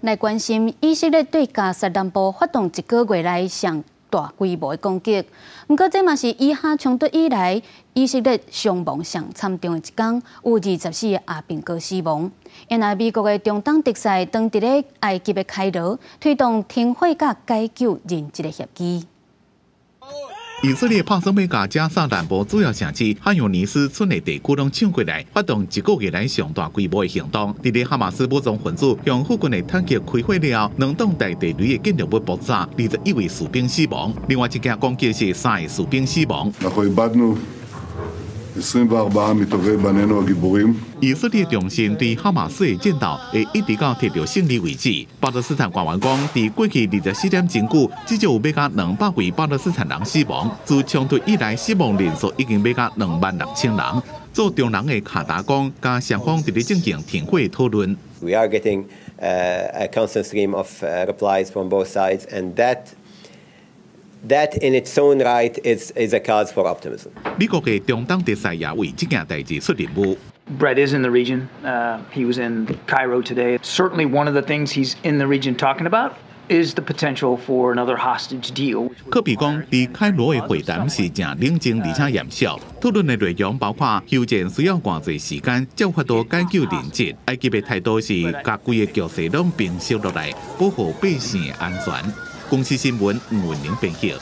來關心以色列對加薩南部發動一個月來上大規模的攻擊，毋過這嘛是以哈衝突以來以色列傷亡上慘重的一工，有24個阿兵哥死亡。因來美國的中東特使當佇咧埃及的開羅推動停火佮解救人質的協議。以色列拍算欲共加薩南部主要城市漢尤尼斯村的地區攏搶過來，發動一個月來上大規模的行動。佇咧哈馬斯武裝分子向附近的坦克開火了後，兩棟帶地雷的建築物爆炸，21位士兵死亡。另外一件攻擊是三个士兵死亡。 24 מטובי בנינו הגיבורים. 以色列重申對哈馬斯的戰鬥會一直到摕著勝利為止。巴勒斯坦官員講，佇過去24點鐘久，至少有欲加200位巴勒斯坦人死亡。自衝突以來，死亡人數已經欲加26,000人。做中人的卡達講，佮雙方佇咧進行停火討論。 We are getting a constant stream of replies from both sides, and that in its own right is a cause for optimism. 美國的中東特使也為這件代誌出任務。 Brett is in the region. He was in Cairo today. Certainly, one of the things he's in the region talking about is the potential for another hostage deal. 柯比講，佇開羅的會談是誠冷靜而且嚴肅，討論的內容包括休戰需要偌濟時間，才有法度解救人質。埃及的態度是共規個局勢攏平息落來，保護百姓的安全。公視新聞吳文玲編譯。